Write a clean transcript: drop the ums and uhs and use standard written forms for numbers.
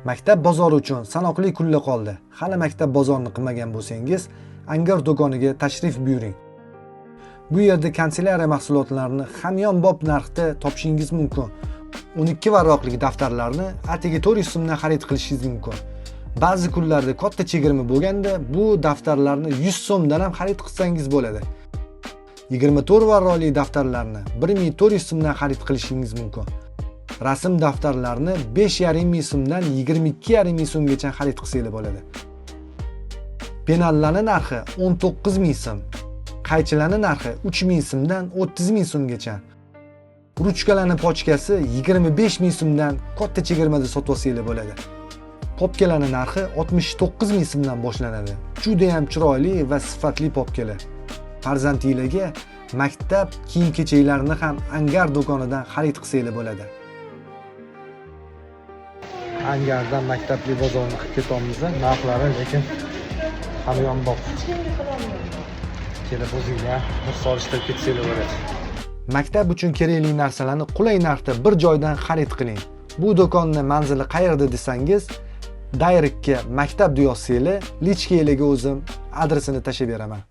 Maktab bozori uchun sanoqli kunlar qoldi. Hali maktab bozorini qilmagan bo'lsangiz, Angar do'koniga tashrif buyuring. Bu yerda kanselyariya mahsulotlarini hamyonbop narxda topishingiz mumkin. 12 varroqlik daftarlarni atigi 400 so'mdan xarid qilishingiz mumkin. Ba'zi kunlarda katta chegirma bo'lganda bu daftarlarni 100 so'mdan ham xarid qilsangiz bo'ladi. 24 varroqli daftarlarni 1400 so'mdan xarid qilishingiz mumkin. Rasm daftarlarini 5,5 ming so'mdan 22,5 ming so'mgacha xarid qilsanglar bo'ladi. Penallarning narxi 19 ming so'm. Qaychilarning narxi 3 ming so'mdan 30 ming so'mgacha. Ruchkalarning pochkasi 25 ming so'mdan katta chegirmada sotib olsanglar bo'ladi. Popkalarning narxi 69 ming so'mdan boshlanadi. Juda ham chiroyli va sifatli popkalar. Farzandinglarga maktab kiyim-kechaklarini ham Angar do'konidan xarid qilsanglar bo'ladi. Angardan maktabli bozorni qilib ketyapmiz. Narxlari lekin hamyonbop. Kelib o'zinglar bir solishtirib ketsanglar bo'ladi. Maktab uchun kerakli narsalarni qulay narxda bir joydan xarid qiling. Bu do'konni manzili qayerda desangiz, Directga maktab deb yozsanglar, личка larga o'zim adresini tashlab beraman.